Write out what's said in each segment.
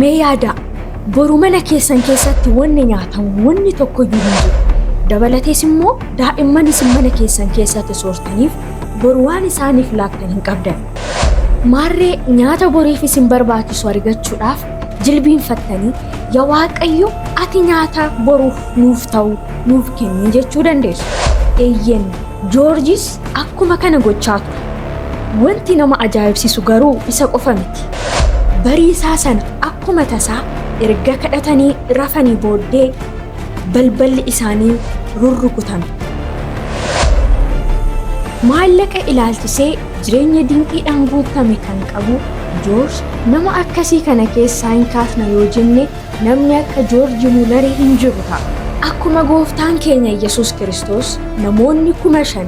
Mee yaadaa, boru mana keessan keessatti wanni nyaatamu wanni tokkoyyuu hin jiru. Dabalatees immoo daa'imman isin mana keessan keessatti soortaniif boru waan isaaniif laattan hin qabdan. Maarree nyaata boriif isin barbaachisu argachuudhaaf jilbiinfattanii yaa Waaqayyo ati nyaata boruuf nuuf ta'u nuuf kenni jechuu dandeessu. Eeyyen, Joorjis akkuma kana gochaa ture. Wanti nama ajaa'ibsiisu garuu isa qofa miti. Bariisaa sana akkuma tasaa erga kadhatanii rafanii booddee balballi isaanii rurrukutame. Maallaqa ilaalchisee jireenya dinqiidhaan guutame kan qabu Joorj nama akkasii kana keessaa hin kaasna yoo jenne namni akka Joorji Muularii hin jiru ta'a. Akkuma gooftaan keenya Yesuus Kiristoos namoonni 5,000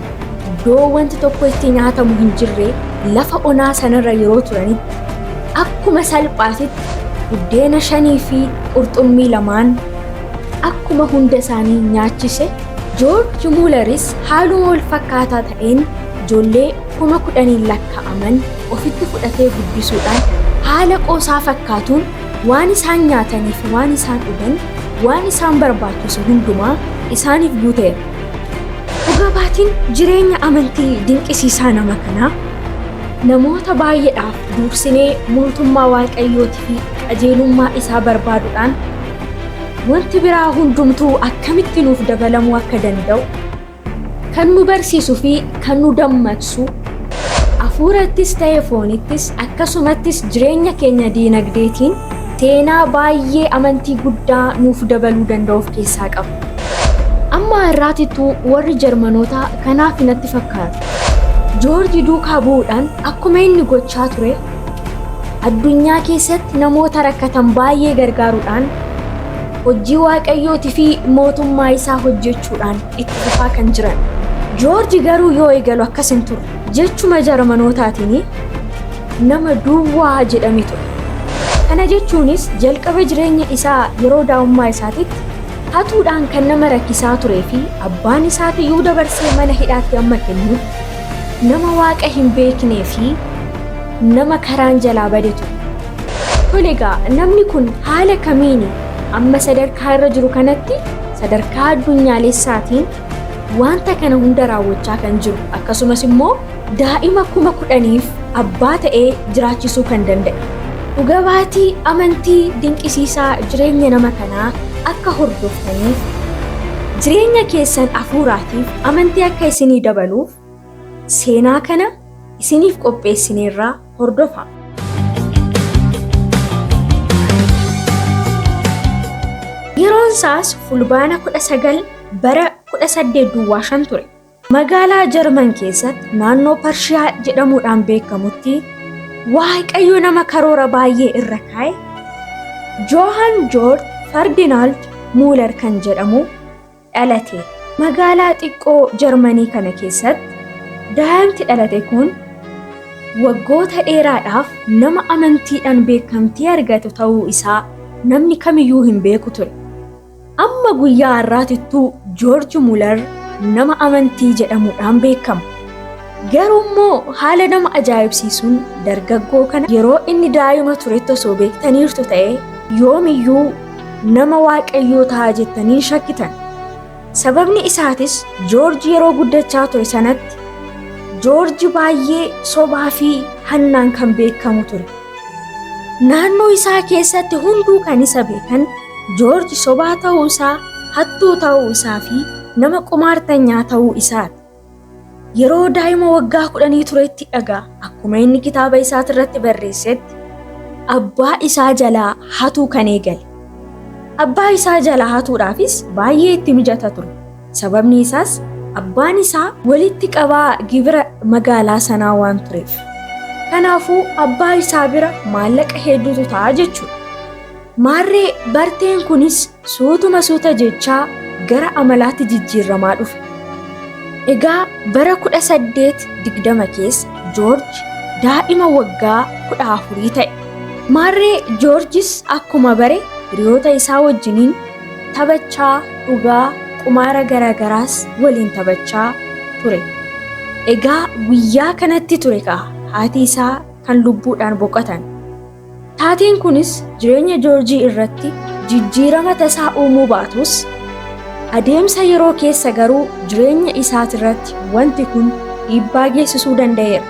iddoo wanti tokko itti nyaatamu hin jirre lafa onaa sanarra yeroo turanitti akkuma salphaatitti buddeena shanii fi qurxummii lamaan akkuma hunda isaanii nyaachise, Joorji Muularis haaluma wal fakkaataa ta'een ijoollee 10,000n lakkaa'aman ofitti fudhatee guddisuudhaan haala qoosaa fakkaatuun waan isaan nyaatanii fi waan isaan dhugan, waan isaan barbaachisu hundumaa isaaniif guuteera. Dhuga baatiin jireenya amantii dinqisiisaa nama kanaa namoota baay'eedhaaf duursinee mootummaa Waaqayyootii fi qajeelummaa isaa barbaaduudhaan wanti biraa hundumtuu akkamitti nuuf dabalamuu akka danda'u kan nu barsiisu fi kan nu dammaqsu hafuurattis ta'e foonittis akkasumattis jireenya keenya diinagdeetiin seenaa baay'ee amantii guddaa nuuf dabaluu danda'u of keessaa qaba. Amma har'aatittuu warri Jarmanootaa kanaaf natti fakkaata. Joorji duukaa bu'uudhaan akkuma inni gochaa ture addunyaa keessatti namoota rakkatan baay'ee gargaaruudhaan hojii Waaqayyootii fi mootummaa isaa hojjechuudhaan itti fufaa kan jiran. Joorji garuu yoo eegalu akkas hin turre. Jechuma Jarmanootaatiin nama duwwaa jedhame ture. Kana jechuunis jalqaba jireenya isaa yeroo daa'ummaa isaatitti hatuudhaan kan nama rakkisaa turee fi abbaan isaatiyyuu dabarsee mana hidhaatti amma kennutti nama Waaqa hin beeknee fi nama karaan jalaa bade ture. Tole egaa namni kun haala kamiini amma sadarkaa irra jiru kanatti sadarkaa addunyaalessaatiin wanta kana hunda raawwachaa kan jiru akkasumas immoo daa'ima 10,000f abbaa ta'ee jiraachisuu kan danda'e. Dhuga baatii amantii dinqisiisaa jireenya nama kanaa akka hordoftaniif jireenya keessan hafuuraatiif amantii akka isinii dabaluuf seenaa kana isiniif qopheessineerraa hordofaa. Yeroon isaas Fulbaana 19 bara 1805 ture. Magaalaa Jarman keessatti naannoo Parshiyaa jedhamuudhaan beekamutti Waaqayyo nama karoora baay'ee irra kaa'e Johan Joord Ferdinaald Muuler kan jedhamu dhalate. Magaalaa xiqqoo Jarmanii kana keessatti daa'imti dhalate kun waggoota dheeraadhaaf nama amantiidhaan beekamtii argatu ta'uu isaa namni kamiyyuu hin beeku ture. Amma guyyaa har'aatittuu Joorji Mular nama amantii jedhamuudhaan beekama. Garuu immoo haala nama ajaa'ibsiisuun dargaggoo kana yeroo inni daa'ima turetti osoo beektaniirtu ta'e yoomiyyuu nama Waaqayyoo ta'a jettanii shakkitan. Sababni isaatis Joorji yeroo guddachaa ture sanatti Joorji baay'ee sobaa fi hannaan kan beekamu ture. Naannoo isaa keessatti hunduu kan isa beekan Joorji sobaa ta'uu isaa, hattuu ta'uu isaa fi nama qumaartanyaa ta'uu isaati. Yeroo daa'ima waggaa 10 turetti dhagaa akkuma inni kitaaba isaatirratti barreessetti abbaa isaa jalaa hatuu kan eegale. Abbaa isaa jalaa hatuudhaafis baay'ee itti mijata ture. Sababni isaas abbaan isaa walitti qabaa gibira magaalaa sanaa waan tureef. Kanaafuu abbaa isaa bira maallaqa hedduutu ta'a jechuudha. Maarree barteen kunis suutuma suuta jechaa gara amalaatti jijjiirramaa dhufe. Egaa bara 1820 keessa Joorji daa'ima waggaa 14 ta'e. Maarree Joorjis akkuma bare hiriyoota isaa wajjiniin taphachaa, dhugaa, qumaara garaagaraas waliin taphachaa ture. Egaa guyyaa kanatti ture kaa haati isaa kan lubbuudhaan boqotan. Taateen kunis jireenya Joorjii irratti jijjiirama tasaa uumuu baatus, adeemsa yeroo keessa garuu jireenya isaatirratti wanti kun dhiibbaa geessisuu danda'eera.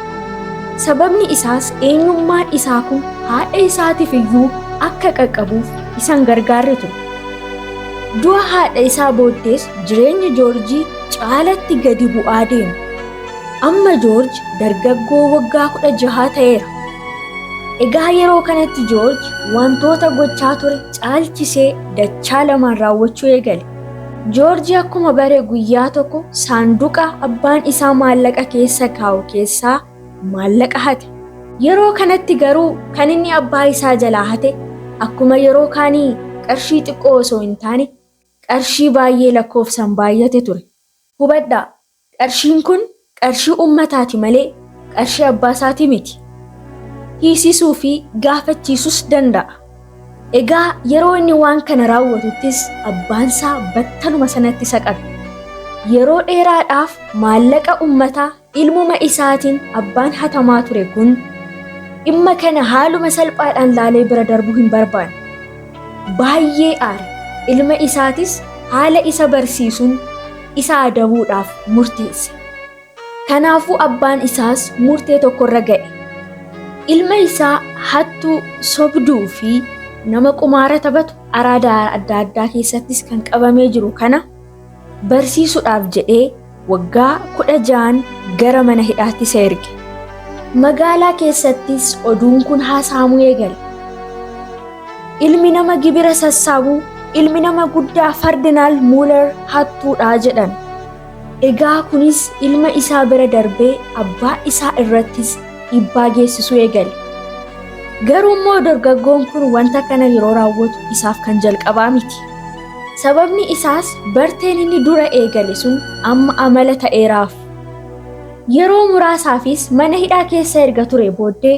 Sababni isaas eenyummaan isaa kun haadha isaatiif iyyuu akka qaqqabuuf isan gargaarre ture. Du'a haadha isaa booddees jireenya Joorjii caalatti gadi bu'aa deeme. Amma Joorji dargaggoo waggaa 16 ta'eera. Egaa yeroo kanatti Joorji wantoota gochaa ture caalchisee dachaa lamaan raawwachuu eegale. Joorji akkuma bare guyyaa tokko saanduqa abbaan isaa maallaqa keessa kaa'u keessaa maallaqa hate. Yeroo kanatti garuu kan inni abbaa isaa jalaa hate akkuma yeroo kaanii qarshii xiqqoo osoo hin taane qarshii baay'ee lakkoofsaan baay'ate ture. Hubadhaa, qarshiin kun qarshii uummataati malee qarshii abbaa isaatii miti. Hiisisuu fi gaafachiisus danda'a. Egaa yeroo inni waan kana raawwatuttis abbaansaa battaluma sanatti isa qabe. Yeroo dheeraadhaaf maallaqa uummataa ilmuma isaatiin abbaan hatamaa ture kun dhimma kana haaluma salphaadhaan laalee bira darbuu hin barbaanne. Baay'ee aare. Ilma isaatis haala isa barsiisuun isa adabuudhaaf murteesse. Kanaafuu abbaan isaas murtee tokkorra ga'e. Ilma isaa hattuu, sobduu fi nama qumaara taphatu araada adda addaa keessattis kan qabamee jiru kana barsiisuudhaaf jedhee waggaa 16n gara mana hidhaatti isa erge. Magaalaa keessattis oduun kun haasa'amuu eegale. Ilmi nama gibira sassaabuu, ilmi nama guddaa Fardinaal Muuler hattuudhaa jedhan. Egaa kunis ilma isaa bira darbee abbaa isaa irrattis dhiibbaa geessisuu eegale. Garuu immoo dargaggoon kun wanta kana yeroo raawwatu isaaf kan jalqabaa miti. Sababni isaas barteen inni dura eegale sun amma amala ta'eeraaf. Yeroo muraasaafis mana hidhaa keessa erga ture booddee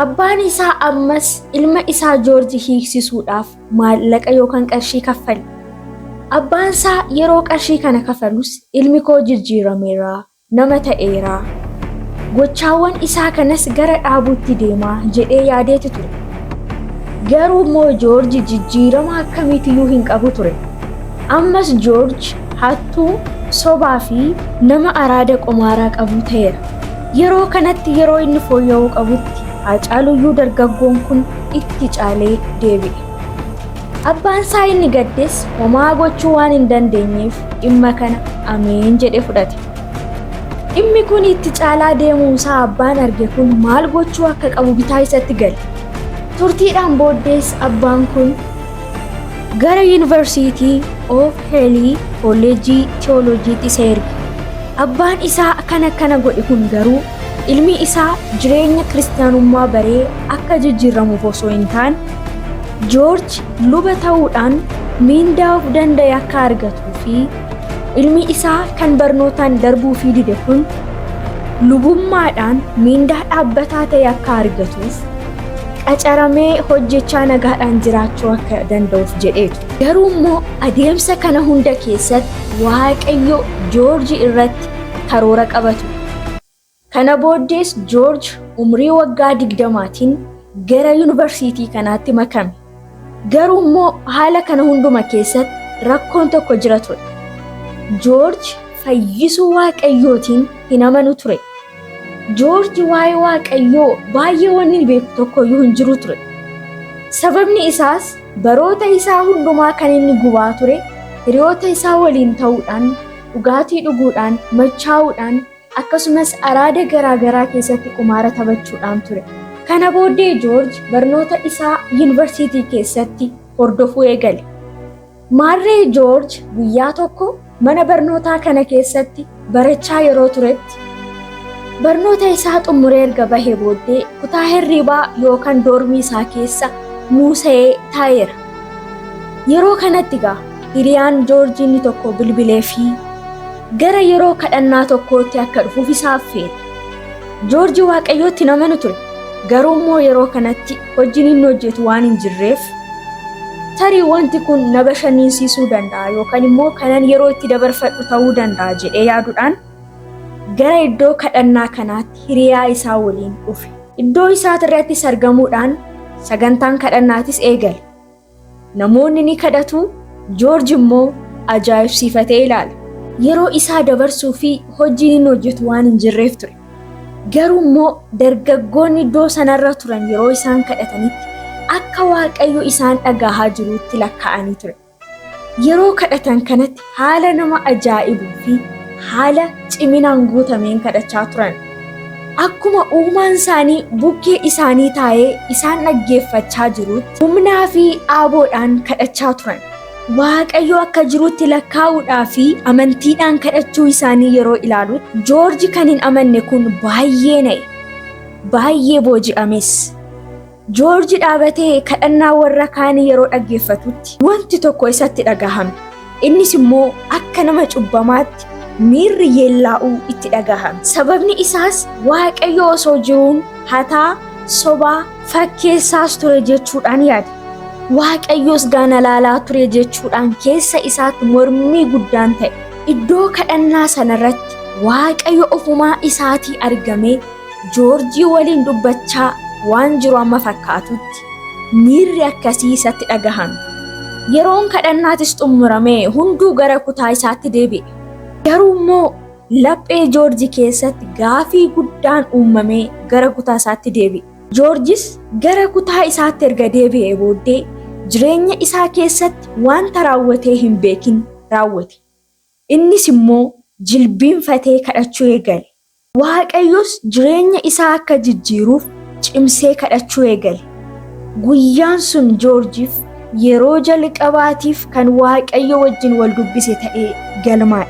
abbaan isaa ammas ilma isaa Joorji hiiksisuudhaaf maallaqa yookaan qarshii kaffale. Abbaan isaa yeroo qarshii kana kafalus ilmi koo jijjiirameera, nama ta'eera. Gochaawwan isaa kanas gara dhaabuutti deemaa jedhee yaadeeti ture. Garuu immoo Joorji jijjiirama akkamiitiyyuu hin qabu ture. Ammas Joorji hattuu, sobaa fi nama araada qumaaraa qabu ta'eera. Yeroo kanatti yeroo inni fooyya'uu qabutti Haacaaluyyuu dargaggoon kun itti caalee deebi'e. Abbaan isaa inni gaddes homaa gochuu waan hin dandeenyeef dhimma kana ameen jedhee fudhate. Dhimmi kun itti caalaa deemuu isaa abbaan arge kun maal gochuu akka qabu bitaa isatti gale. Turtiidhaan booddees abbaan kun gara Yuunivarsiitii of Heelii kolleejjii Teewooloojiitti isa erge. Abbaan isaa kan akkana godhe kun garuu ilmi isaa jireenya kiristaanummaa baree akka jijjiiramuuf osoo hin taane Joorji luba ta'uudhaan miindaa of danda'e akka argatuu fi ilmi isaa kan barnootaan darbuu fi dide kun lubummaadhaan miindaa dhaabbataa ta'e akka argatuuf qacaramee hojjechaa nagaadhaan jiraachuu akka danda'uuf jedheetu. Garuu immoo adeemsa kana hunda keessatti Waaqayyo Joorji irratti karoora qabatu. Kana booddees Joorji umrii waggaa 20tiin gara yuunivarsiitii kanaatti makame. Garuu immoo haala kana hunduma keessatti rakkoon tokko jira ture. Joorji fayyisuu Waaqayyootiin hin amanu ture. Joorji waa'ee Waaqayyoo baay'ee wanni beeku tokkoyyuu hin jiru ture. Sababni isaas baroota isaa hundumaa kan inni gubaa ture hiriyoota isaa waliin ta'uudhaan, dhugaatii dhuguudhaan, machaa'uudhaan, akkasumas araada garaa garaa keessatti qumaara taphachuudhaan ture. Kana booddee Joorji barnoota isaa yuunivarsiitii keessatti hordofuu eegale. Maarree Joorji guyyaa tokko mana barnootaa kana keessatti barachaa yeroo turetti barnoota isaa xumuree erga bahee booddee kutaa hirribaa yookaan doormii isaa keessa muusa'ee taa'eera. Yeroo kanatti gaa hiriyaan Joorji inni tokko bilbilee fi gara yeroo kadhannaa tokkootti akka dhufuuf isa affeere. Joorji Waaqayyootti hin amanu ture. Garuu immoo yeroo kanatti hojiin inni hojjetu waan hin jirreef tarii wanti kun na bashannansiisuu danda'a yookaan immoo kanan yeroo itti dabarfadhu ta'uu danda'a jedhee yaaduudhaan gara iddoo kadhannaa kanaatti hiriyaa isaa waliin dhufe. Iddoo isaatirrattis argamuudhaan Sagantaan kadhannaatis eegale. Namoonni ni kadhatu, Joorji immoo ajaa'ibsiifatee ilaala. Yeroo isaa dabarsuu fi hojiin inni hojjetu waan hin jirreef ture. Garuu immoo dargaggoonni iddoo sanarra turan yeroo isaan kadhatanitti akka Waaqayyo isaan dhagahaa jirutti lakkaa'anii ture. Yeroo kadhatan kanatti haala nama ajaa'ibuu fi haala ciminaan guutameen kadhachaa turan. Akkuma uumaan isaanii bukkee isaanii taa'ee isaan dhaggeeffachaa jirutti humnaa fi aaboodhaan kadhachaa turan. Waaqayyo akka jirutti lakkaa'uudhaa fi amantiidhaan kadhachuu isaanii yeroo ilaalutti Joorji kan hin amanne kun baay'ee na'e. Baay'ee booji'ames. Joorji dhaabatee kadhannaa warra kaanii yeroo dhaggeeffatutti wanti tokko isatti dhagahame. Innis immoo akka nama cubbamaatti miirri yeellaa'uu itti dhagahame. Sababni isaas Waaqayyo osoo jiruun hataa, sobaa, fakkeessaas ture jechuudhaan yaade. Waaqayyos gaana laalaa ture jechuudhaan keessa isaatti mormii guddaan ta'e. Iddoo kadhannaa sanarratti Waaqayyo ofumaa isaatii argamee Joorjii waliin dubbachaa waan jiru amma fakkaatutti miirri akkasii isatti dhagahame. Yeroon kadhannaatis xumuramee hunduu gara kutaa isaatti deebi'e. Garuu immoo laphee Joorji keessatti gaafii guddaan uumamee gara kutaa isaatti deebi'e. Joorjis gara kutaa isaatti erga deebi'ee booddee jireenya isaa keessatti wanta raawwatee hin beekin raawwate. Innis immoo jilbiinfatee kadhachuu eegale. Waaqayyos jireenya isaa akka jijjiiruuf cimsee kadhachuu eegale. Guyyaan sun Joorjiif yeroo jalqabaatiif kan Waaqayyo wajjin wal dubbise ta'ee galmaa'e.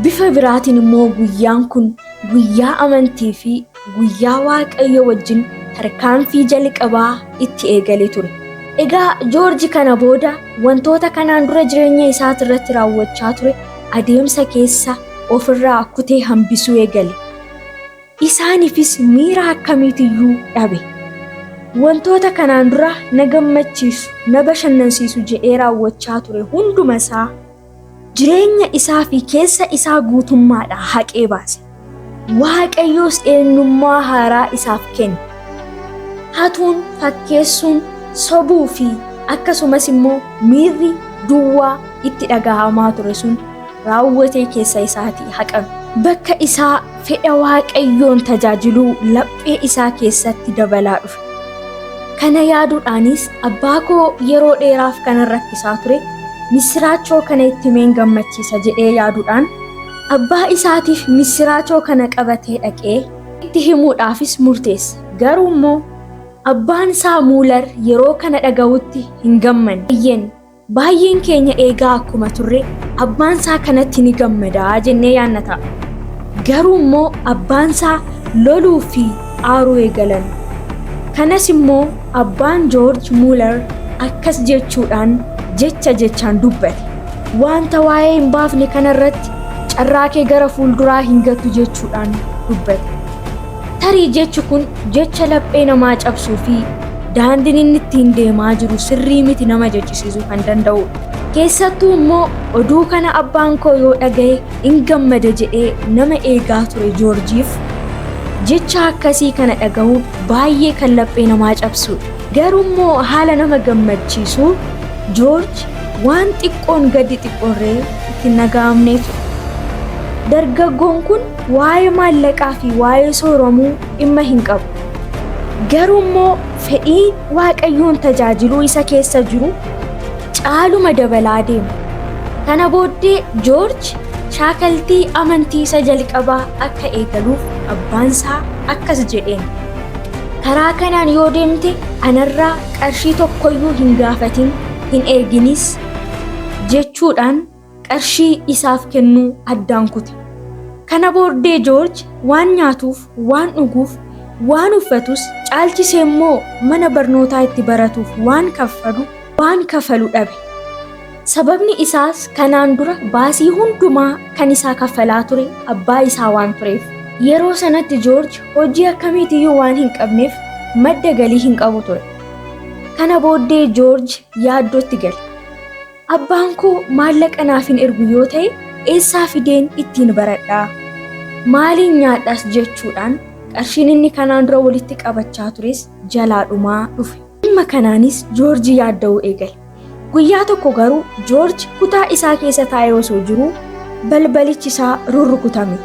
Bifa biraatiin immoo guyyaan kun guyyaa amantii fi guyyaa Waaqayyo wajjin tarkaanfii jalqabaa itti eegale ture. Egaa Joorji kana booda wantoota kanaan dura jireenya isaati irratti raawwachaa ture adeemsa keessa ofirraa kutee hambisuu eegale. Isaaniifis miira akkamiitiyyuu dhabe. Wantoota kanaan dura na gammachiisu, na bashannansiisu jedhee raawwachaa ture hunduma isaa jireenya isaa fi keessa isaa guutummaadhaa haqee baase. Waaqayyos eenyummaa haaraa isaaf kenne. Hatuun, fakkeessuun, sobuu fi akkasumas immoo miirri duwwaa itti dhagahamaa ture sun raawwatee keessa isaatii haqame. Bakka isaa fedha Waaqayyoon tajaajiluu laphee isaa keessatti dabalaa dhufe. Kana yaaduudhaanis abbaa koo yeroo dheeraaf kanan rakkisaa ture missiraachoo kana itti himeen gammachiisa jedhee yaaduudhaan abbaa isaatiif missiraachoo kana qabatee dhaqee itti himuudhaafis murteesse. Garuu immoo abbaan isaa Muular yeroo kana dhaga'utti hin gammanne. Eeyyeen, baay'een keenya eegaa akkuma turre abbaan isaa kanatti ni gammadaa jennee yaanna ta'a. Garuu immoo abbaan isaa loluu fi aaruu eegalan. Kanas immoo abbaan Joorj Muular akkas jechuudhaan jecha jechaan dubbate. Wanta waa'ee hin baafne kanarratti carraa kee gara fuulduraa hin gattu jechuudhaan dubbate. Tarii jechi kun jecha laphee namaa cabsuu fi daandiin inni ittiin deemaa jiru sirrii miti nama jechisiisuu kan danda'udha. Keessattuu immoo oduu kana abbaan koo yoo dhaga'e in gammada jedhee nama eegaa ture Joorjiif jecha akkasii kana dhaga'uun baay'ee kan laphee namaa cabsudha. Garuu immoo haala nama gammachiisu Joorji waan xiqqoon gadi xiqqoorree itti hin dhaga'amnee ture. Dargaggoon kun waa'ee maallaqaa fi waa'ee sooromuu dhimma hin qabu. Garuu immoo fedhiin Waaqayyoon tajaajiluu isa keessa jiru caaluma dabalaa deema. Kana booddee Joorji shaakaltii amantii isa jalqabaa akka eegaluuf abbaan isaa akkas jedheen. Karaa kanaan yoo deemte anarraa qarshii tokkoyyuu hin gaafatin hin eeginis jechuudhaan qarshii isaaf kennuu addaan kute. Kana booddee Joorji waan nyaatuuf, waan dhuguuf, waan uffatus caalchisee immoo mana barnootaa itti baratuuf waan kaffalu waan kafalu dhabe. Sababni isaas kanaan dura baasii hundumaa kan isaa kaffalaa ture abbaa isaa waan tureef. Yeroo sanatti Joorji hojii akkamiitiyyuu waan hin qabneef madda galii hin qabu ture. Kana booddee Joorji yaaddootti gale. Abbaan koo maallaqa naaf hin ergu yoo ta'e eessaa fideen ittiin baradhaa? Maaliin nyaadhaas jechuudhaan qarshiin inni kanaan dura walitti qabachaa tures jalaa dhumaa dhufe. Dhimma kanaanis Joorji yaadda'uu eegale. Guyyaa tokko garuu Joorji kutaa isaa keessa taa'ee osoo jiruu balbalichi isaa rurrukutame.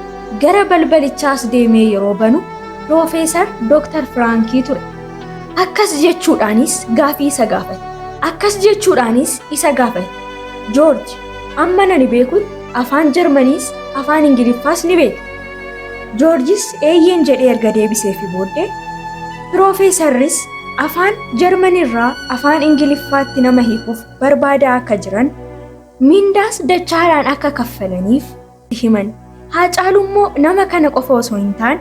Gara balbalichaas deemee yeroo banu Piroofeesar Dooktar Firaankii ture. Akkas jechuudhaanis gaafii isa gaafate. Akkas jechuudhaanis isa gaafate. Joorji, amma ani beekutti afaan Jarmaniis afaan Ingiliffaas ni beekta. Joorjis eeyyeen jedhee erga deebiseefi booddee Piroofeesarris afaan Jarmanirraa afaan Ingiliffaatti nama hiikuuf barbaadaa akka jiran, mindaas dachaadhaan akka kaffalaniif himan. Haacaaluu immoo nama kana qofa osoo hin taane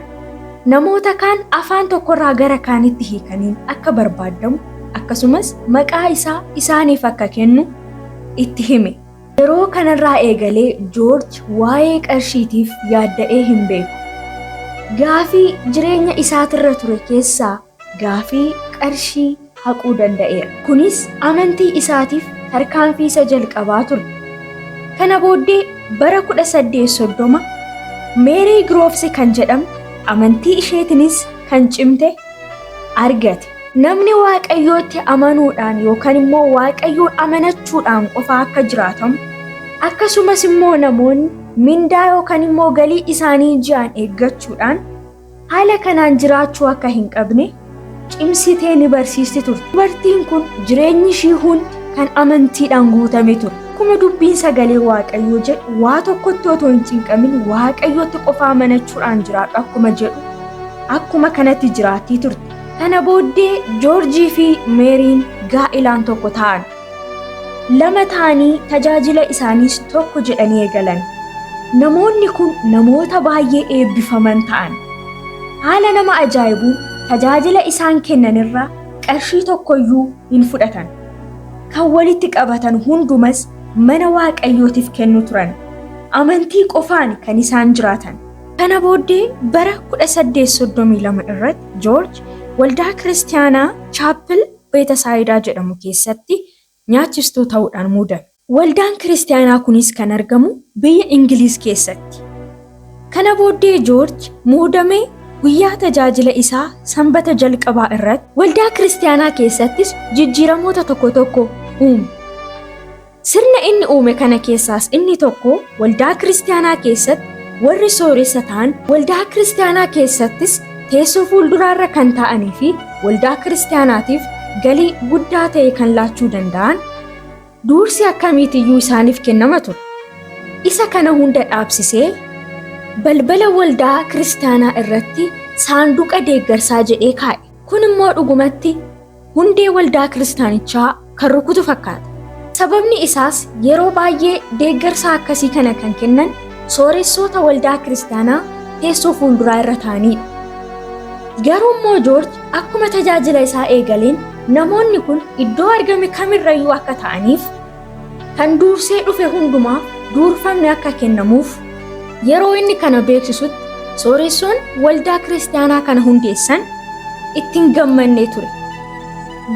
namoota kaan afaan tokkorraa gara kaanitti hiikaniin akka barbaadamu, akkasumas maqaa isaa isaaniif akka kennu itti hime. Yeroo kanarraa eegalee Joorji waa'ee qarshiitiif yaadda'ee hin beeku. Gaafii jireenya isaatirra ture keessaa gaafii qarshii haquu danda'eera. Kunis amantii isaatiif tarkaanfii isa jalqabaa ture. Kana booddee bara 1830 Meerii Giroofsi kan jedhamtu amantii isheetinis kan cimte argate. Namni Waaqayyootti amanuudhaan yookaan immoo Waaqayyoon amanachuudhaan qofa akka jiraatamu, akkasumas immoo namoonni mindaa yookaan immoo galii isaanii ji'aan eeggachuudhaan haala kanaan jiraachuu akka hin qabne cimsitee ni barsiisti turte. Dubartiin kun jireenyi ishii hundi kan amantiidhaan guutame ture. Akkuma dubbiin sagalee Waaqayyoo jedhu, waa tokkotti otoo hin cinqamin Waaqayyootti qofa amanachuudhaan jiraadhu akkuma jedhu, akkuma kanatti jiraattii turte. Kana booddee Joorjii fi Meeriin gaa'ilaan tokko ta'an. Lama ta'anii tajaajila isaaniis tokko jedhanii eegalan. Namoonni kun namoota baay'ee eebbifaman ta'an. Haala nama ajaa'ibuun tajaajila isaan kennanirraa qarshii tokkoyyuu hin fudhatan. Kan walitti qabatan hundumas mana Waaqayyootiif kennu turan. Amantii qofaan kan isaan jiraatan. Kana booddee bara 1832 irratti Joorj waldaa kiristaanaa Chaappil Beetasaayidaa jedhamu keessatti nyaachistuu ta'uudhaan muudame. Waldaan kiristaanaa kunis kan argamu biyya Ingiliiz keessatti. Kana booddee Joorj muudamee guyyaa tajaajila isaa sanbata jalqabaa irratti waldaa kiristaanaa keessattis jijjiiramoota tokko tokko uume. Sirna inni uume kana keessaas inni tokko waldaa kiristaanaa keessatti warri sooressa ta'an waldaa kiristaanaa keessattis teessoo fuulduraarra kan ta'anii fi waldaa kiristaanaatiif galii guddaa ta'e kan laachuu danda'an duursi akkamiitiyyuu isaaniif kennama ture. Isa kana hunda dhaabsisee balbala waldaa kiristaanaa irratti saanduqa deeggarsaa jedhee kaa'e. Kun immoo dhugumatti hundee waldaa kiristaanichaa kan rukutu fakkaata. Sababni isaas yeroo baay'ee deeggarsa akkasii kana kan kennan sooressoota waldaa kiristaanaa teessoo fuulduraa irra ta'anidha. Garuu immoo Joorj akkuma tajaajila isaa eegaleen namoonni kun iddoo argame kamirrayyuu akka ta'aniif kan duursee dhufe hundumaaf duurfamni akka kennamuuf yeroo inni kana beeksisutti sooressoon waldaa kiristaanaa kana hundeessan ittiin gammannee ture.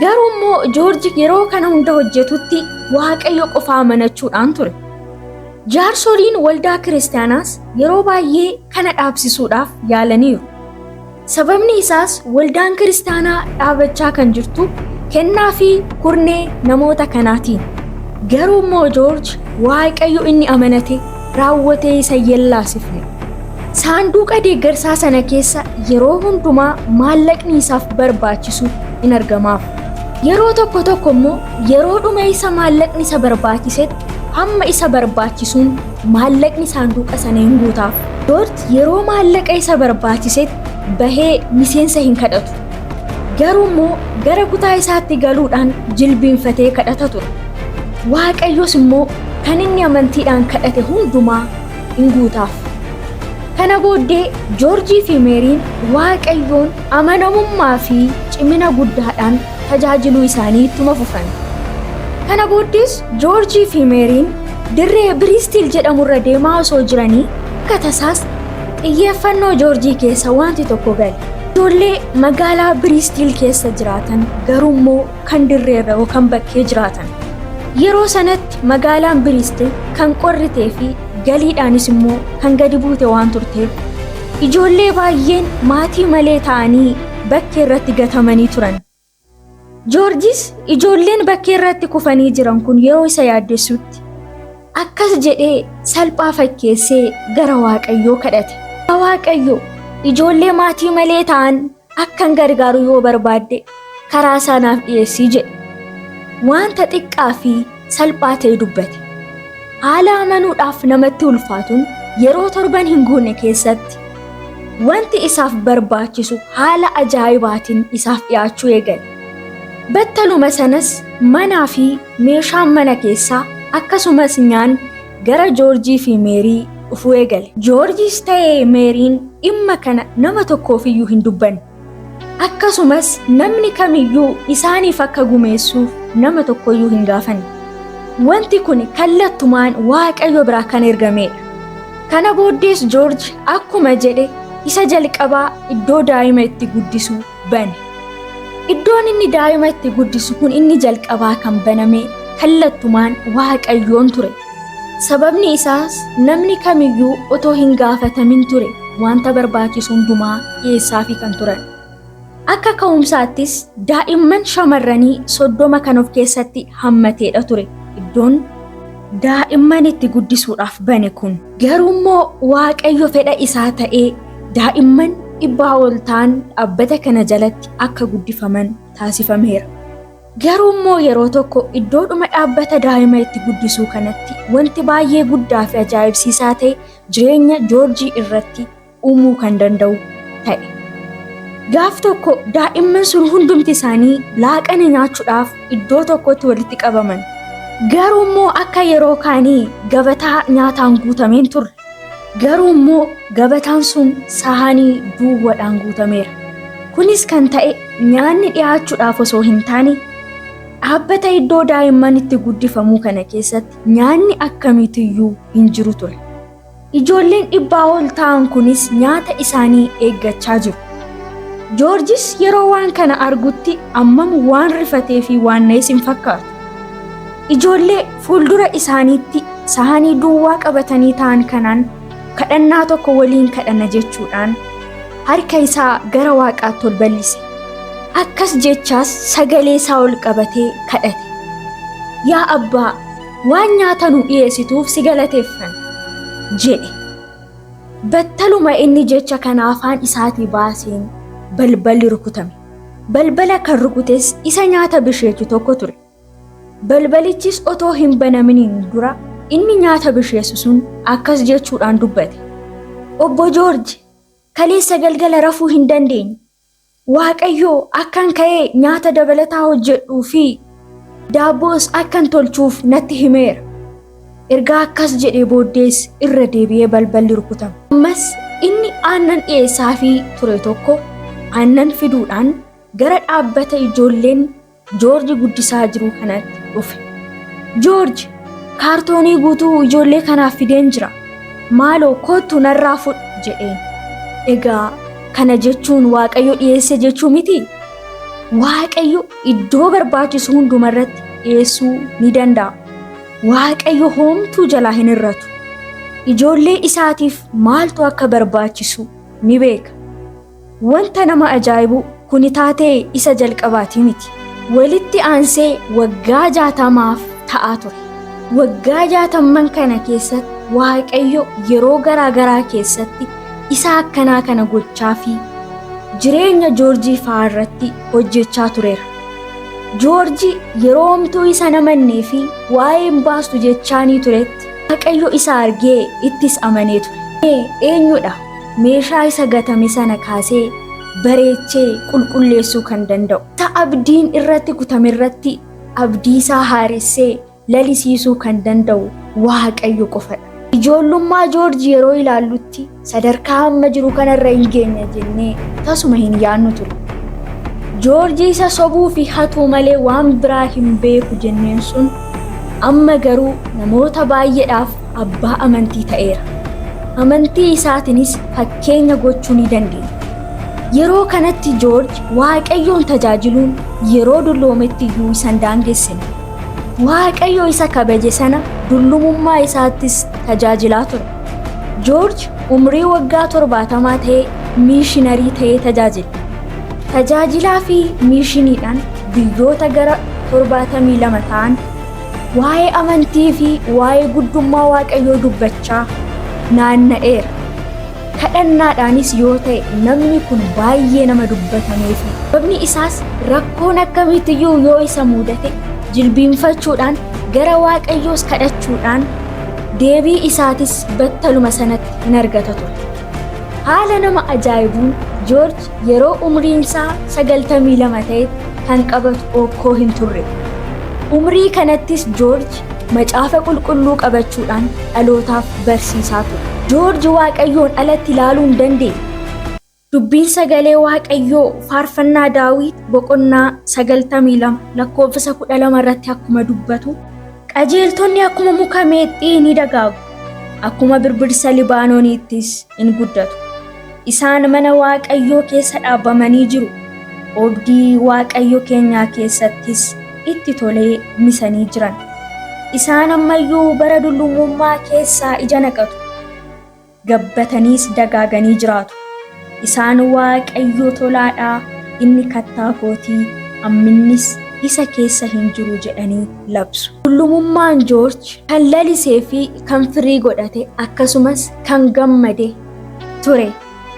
Garuu immoo Joorji yeroo kana hunda hojjetutti Waaqayyo qofa amanachuudhaan ture. Jaarsoliin waldaa kiristaanaas yeroo baay'ee kana dhaabsisuudhaaf yaalaniiru. Sababni isaas waldaan kiristaanaa dhaabachaa kan jirtu kennaa fi kurnee namoota kanaatiin. Garuu immoo Joorji Waaqayyo inni amanate raawwatee isa yellaasifne. Saanduqa deeggarsaa sana keessa yeroo hundumaa maallaqni isaaf barbaachisu in argamaaf. Yeroo tokko tokko immoo yeroo dhuma isa maallaqni isa barbaachisetti hamma isa barbaachisuun maallaqni saanduqa sana hin guutaaf. Joorji yeroo maallaqa isa barbaachisetti bahee miseensa hin kadhatu. Garuu immoo gara kutaa isaatti galuudhaan jilbiinfatee kadhata ture. Waaqayyos immoo kan inni amantiidhaan kadhate hundumaa hin guutaaf. Kana booddee Joorjii fi Meeriin Waaqayyoon amanamummaa fi cimina guddaadhaan tajaajiluu isaanii ittuma fufan. Kana booddees Joorjii fi Meeriin dirree Biriistiil jedhamurra deemaa osoo jiranii akka tasaas xiyyeeffannoo Joorjii keessa wanti tokko gale. Ijoollee magaalaa Biriistiil keessa jiraatan garuu immoo kan dirreerra yookaan bakkee jiraatan. Yeroo sanatti magaalaan Biriistiil kan qorritee fi galiidhaanis immoo kan gadi buute waan turteef ijoollee baay'een maatii malee ta'anii bakkee irratti gatamanii turan. Joorjis ijoolleen bakkee irratti kufanii jiran kun yeroo isa yaaddessutti akkas jedhee salphaa fakkeessee gara Waaqayyoo kadhate. Yaa Waaqayyo, ijoollee maatii malee ta'an akkan gargaaru yoo barbaadde karaa isaa naaf dhiyeessii jedhe. Wanta xiqqaa fi salphaa ta'e dubbate. Haala amanuudhaaf namatti ulfaatuun yeroo torban hin guunne keessatti wanti isaaf barbaachisu haala ajaa'ibaatiin isaaf dhiyaachuu eegale. Battaluma sanas manaa fi meeshaan mana keessaa akkasumas nyaanni gara Joorjii fi Meerii dhufuu eegale. Joorjiis ta'ee Meeriin dhimma kana nama tokkoofiyyuu hin dubbanne. Akkasumas namni kamiyyuu isaaniif akka gumeessuuf nama tokkoyyuu hin gaafanne. Wanti kun kallattumaan Waaqayyo biraa kan ergamedha. Kana booddees Joorji akkuma jedhe isa jalqabaa iddoo daa'ima itti guddisu bane. Iddoon inni daa'ima itti guddisu kun inni jalqabaa kan baname kallattumaan Waaqayyoon ture. Sababni isaas namni kamiyyuu otoo hin gaafatamin ture wanta barbaachisu hundumaa dhiyeessaafii kan turan. Akka ka'umsaattis daa'imman shamarranii 30 kan of keessatti hammateedha ture iddoon daa'imman itti guddisuudhaaf bane kun. Garuummoo Waaqayyo fedha isaa ta'ee daa'imman 100 ol ta'an dhaabbata kana jalatti akka guddifaman taasifameera. Garuummoo yeroo tokko iddoodhuma dhaabbata daa'ima itti guddisuu kanatti wanti baay'ee guddaa fi ajaa'ibsiisaa ta'e jireenya Joorjii irratti uumuu kan danda'u ta'e. Gaaf tokko daa'imman sun hundumti isaanii laaqana nyaachuudhaaf iddoo tokkotti walitti qabaman. Garuummoo akka yeroo kaanii gabataa nyaataan guutameen turre. Garuummoo gabataan sun sahaanii duwwaadhaan guutameera. Kunis kan ta'e nyaanni dhiyaachuudhaaf osoo hin taane dhaabbata iddoo daa'imman itti guddifamuu kana keessatti nyaanni akkamiitiyyuu hin jiru ture. Ijoolleen 100 ol ta'an kunis nyaata isaanii eeggachaa jiru. Joorjis yeroo waan kana argutti ammam waan rifatee fi waan na'es hin fakkaatu. Ijoollee fuuldura isaaniitti sahaanii duwwaa qabatanii ta'an kanaan kadhannaa tokko waliin kadhanna jechuudhaan harka isaa gara Waaqaatti ol bal'ise. Akkas jechaas sagalee isaa ol qabatee kadhate. Yaa Abbaa, waan nyaata nu dhiyeessituuf si galateeffanna, jedhe. Battaluma inni jecha kana afaan isaatii baaseen balballi rukutame. Balbala kan rukutes isa nyaata bisheechu tokko ture. Balbalichis otoo hin banaminiin dura inni nyaata bisheessu sun akkas jechuudhaan dubbate. Obbo Joorji, kaleessa galgala rafuu hin dandeenye. Waaqayyo akkan ka'ee nyaata dabalataa hojjedhuu fi daabboos akkan tolchuuf natti himeera. Ergaa akkas jedhee booddees irra deebi'ee balballi rukutame. Ammas inni aannan dhiyeessaafii ture tokko aannan fiduudhaan gara dhaabbata ijoolleen Joorji guddisaa jiru kanatti dhufe. Joorji, kaartoonii guutuu ijoollee kanaaf fideen jira. Maaloo kottu narraa fudhu jedheen. Egaa kana jechuun Waaqayyo dhiyeesse jechuu mitii? Waaqayyo iddoo barbaachisu hundumarratti dhiyeessuu ni danda'a. Waaqayyo hoomtuu jalaa hin hir'atu. Ijoollee isaatiif maaltu akka barbaachisu ni beeka. Wanta nama ajaa'ibu kuni taatee isa jalqabaatii miti. Walitti aansee waggaa 60f ta'aa ture. Waggaa jaatamman kana keessatti Waaqayyo yeroo garaa garaa keessatti isa akkanaa kana gochaa fi jireenya Joorjii fa'aa irratti hojjechaa tureera. Joorji yeroo homtuu isa hin amannee fi waa'ee hin baastu jechaanii turetti Waaqayyo isa argee ittis amanee ture. Mee eenyudha meeshaa isa gatame sana kaasee bareechee qulqulleessuu kan danda'u? Isa abdiin irratti kutame irratti abdii isaa haaressee lalisiisuu kan danda'u Waaqayyo qofadha. Ijoollummaa Joorji yeroo ilaallutti sadarkaa amma jiru kanarra hin geenya jennee tasuma hin yaadnu ture. Joorji isa sobuu fi hatuu malee waan biraa hin beeku jenneen sun amma garuu namoota baay'eedhaaf abbaa amantii ta'eera. Amantii isaatiinis fakkeenya gochuu ni dandeenya. Yeroo kanatti Joorji Waaqayyoon tajaajiluun yeroo dulloometti iyyuu isa hin daangessine. Waaqayyo isa kabaje sana dullumummaa isaattis tajaajilaa ture. Joorji umrii waggaa 70 ta'ee miishinarii ta'ee tajaajile. Tajaajilaa fi miishiniidhaan biyyoota gara 72 ta'an waa'ee amantii fi waa'ee guddummaa Waaqayyoo dubbachaa naanna'eera. Kadhannaadhaanis yoo ta'e namni kun baay'ee nama dubbatameefi. Sababni isaas rakkoon akkamiitiyyuu yoo isa mudate jilbiinfachuudhaan gara Waaqayyoos kadhachuudhaan deebii isaatis battaluma sanatti hin argata ture. Haala nama ajaa'ibuun Joorji yeroo umriin isaa 92 ta'etti kan qabatu okkoo hin turre. Umrii kanattis Joorji macaafa qulqulluu qabachuudhaan dhalootaaf barsiisaa ture. Joorji Waaqayyoon alatti ilaaluu hin dandeenye. Dubbiin sagalee Waaqayyoo faarfannaa Daawit boqonnaa 92 lakkoofsa 12 irratti akkuma dubbatu, qajeeltonni akkuma muka meexxii ni dagaagu, akkuma birbirsa Libaanooniittis in guddatu. Isaan mana Waaqayyoo keessa dhaabamanii jiru, oobdii Waaqayyo keenyaa keessattis itti tolee misanii jiran. Isaan ammayyuu bara dullumummaa keessaa ija naqatu, gabbataniis dagaaganii jiraatu. Isaan Waaqayyo tolaadhaa, inni kattaa kootii, hamminnis isa keessa hin jiru jedhanii labsu. Dullumummaan Joorji kan lalisee fi kan firii godhate akkasumas kan gammade ture.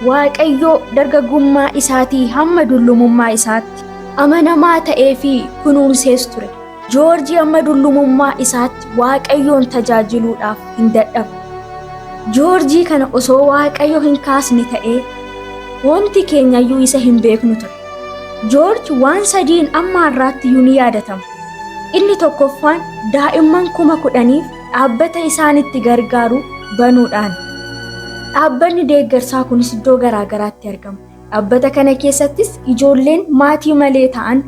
Waaqayyo dargaggummaa isaatii hamma dullumummaa isaatti amanamaa ta'ee fi kunuunsees ture. Joorji amma dullumummaa isaatti Waaqayyoon tajaajiluudhaaf hin dadhabne. Joorjii kana osoo Waaqayyo hin kaasne ta'ee wanti keenyayyuu isa hin beeknu ture. Joorji waan sadiin amma har'aatti iyyuu ni yaadatama. Inni tokkoffaan daa'imman 10,000f dhaabbata isaan itti gargaaru banuudhaan. Dhaabbanni deeggarsaa kunis iddoo garaa garaatti argama. Dhaabbata kana keessattis ijoolleen maatii malee ta'an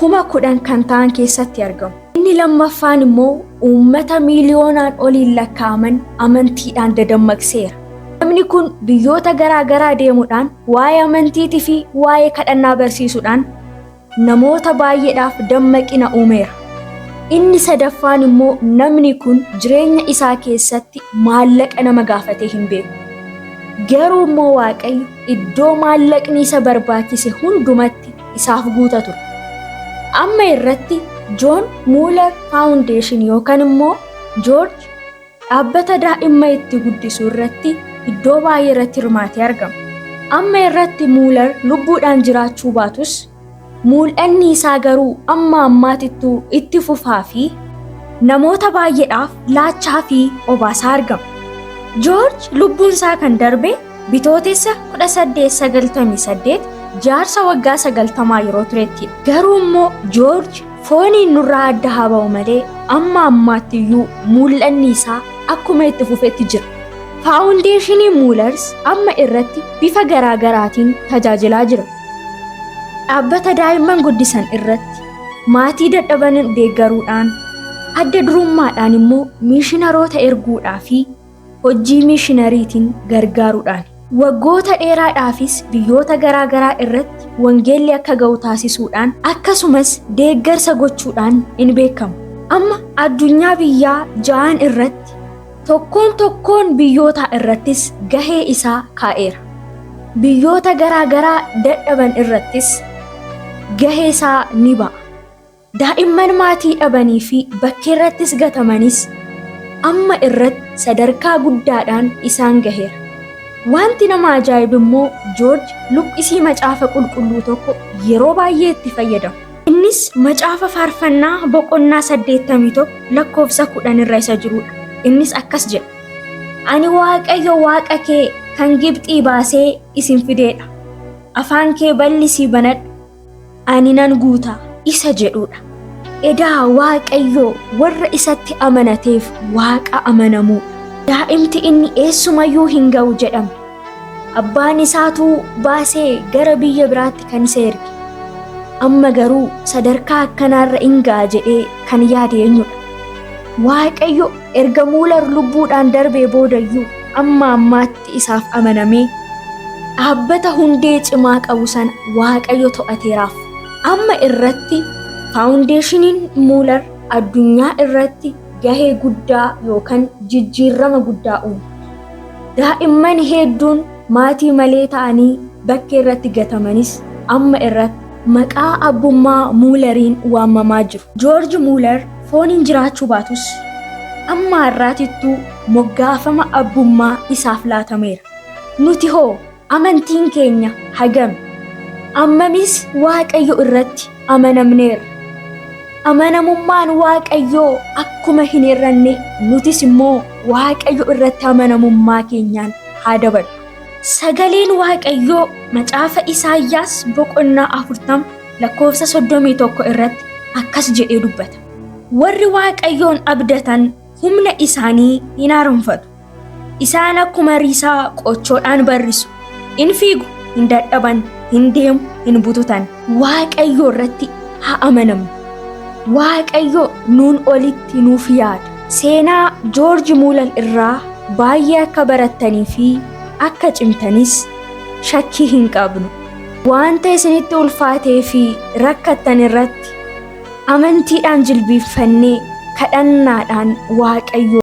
10,000 kan ta'an keessatti argamu. Inni lammaffaan immoo uummata miiliyoonaan oliin lakkaa'aman amantiidhaan dadammaqseera. Namni kun biyyoota garaa garaa deemuudhaan waa'ee amantiitii fi waa'ee kadhannaa barsiisuudhaan namoota baay'eedhaaf dammaqina uumeera. Inni sadaffaan immoo namni kun jireenya isaa keessatti maallaqa nama gaafatee hin beeku. Garuu immoo Waaqayyo iddoo maallaqni isa barbaachise hundumatti isaaf guuta ture. Amma irratti Joon Muular Faawundeeshin yookaan immoo Joorji dhaabbata daa'imma itti guddisu irratti iddoo baay'ee irratti hirmaatee argama. Amma irratti Muular lubbuudhaan jiraachuu baatus mul'anni isaa garuu amma ammaatittuu itti fufaa fi namoota baay'eedhaaf laachaa fi obaasaa argama. Joorji lubbuun isaa kan darbe Bitootessa 1898 jaarsa waggaa 90 yeroo turetti. Garuu immoo Joorji fooniin nurraa adda haa ba'u malee amma ammaatti iyyuu mul'anni isaa akkuma itti fufetti jira. Faawundeeshinii Muulars amma irratti bifa garaa garaatiin tajaajilaa jira. Dhaabbata daa'imman guddisan irratti maatii dadhaban deeggaruudhaan, adda durummaadhaan immoo miishinaroota erguudhaa fi hojii miishinariitiin gargaaruudhaan. Waggoota dheeraadhaafis biyyoota garaa garaa irratti wangeelli akka ga'u taasisuudhaan akkasumas deeggarsa gochuudhaan in beekama. Amma addunyaa biyyaa ja'an irratti tokkoon tokkoon biyyootaa irrattis gahee isaa kaa'eera. Biyyoota garaa garaa dadhaban irrattis gahee isaa ni ba'a. Daa'imman maatii dhabanii fi bakkeerrattis gatamanis amma irratti sadarkaa guddaadhaan isaan gaheera. Wanti nama ajaa'ibu immoo Joorji luqqisii macaafa qulqulluu tokko yeroo baay'ee itti fayyadama. Innis macaafa faarfannaa boqonnaa 81 lakkoofsa 10 irra isa jirudha. Innis akkas jedha. Ani Waaqayyo Waaqa kee kan Gibxii baasee isin fideedha. Afaan kee bal'isii banadhu, ani nan guuta isa jedhudha. Edaa Waaqayyo warra isatti amanateef Waaqa amanamuudha. Daa'imti inni eessumayyuu hin ga'u jedhame. Abbaan isaatuu baasee gara biyya biraatti kan isa erge. Amma garuu sadarkaa akkanaarra in ga'a jedhee kan yaade eenyudha? Waaqayyo erga Muular lubbuudhaan darbee boodayyuu amma ammaatti isaaf amanamee dhaabbata hundee cimaa qabu sana Waaqayyo to'ateeraaf. Amma irratti faawundeeshiniin Muular addunyaa irratti gahee guddaa yookaan jijjiirama guddaa uume. Daa'imman hedduun maatii malee ta'anii bakkee irratti gatamanis amma irratti maqaa abbummaa Muulariin waamamaa jiru. Joorji Muular fooniin jiraachuu baatus amma har'aatittuu moggaafama abbummaa isaaf laatameera. Nuti hoo amantiin keenya hagami? Ammamis Waaqayyo irratti amanamneerra? Amanamummaan Waaqayyoo akkuma hin hir'anne nutis immoo Waaqayyo irratti amanamummaa keenyaan haa daballu. Sagaleen Waaqayyoo macaafa Isaayyaas boqonnaa 40 lakkoofsa 31 irratti akkas jedhee dubbata. Warri Waaqayyoon abdatan humna isaanii hin haaromfatu. Isaan akkuma risaa qochoodhaan barrisu. In fiigu, hin dadhaban, hin deemu, hin bututan. Waaqayyo irratti haa amanamnu. Waaqayyo nuun olitti nuuf yaada. Seenaa Joorji Muulal irraa baay'ee akka barattanii fi akka cimtanis shakkii hin qabnu. Wanta isinitti ulfaatee fi rakkattan irratti amantiidhaan jilbiiffannee kadhannaadhaan Waaqayyo.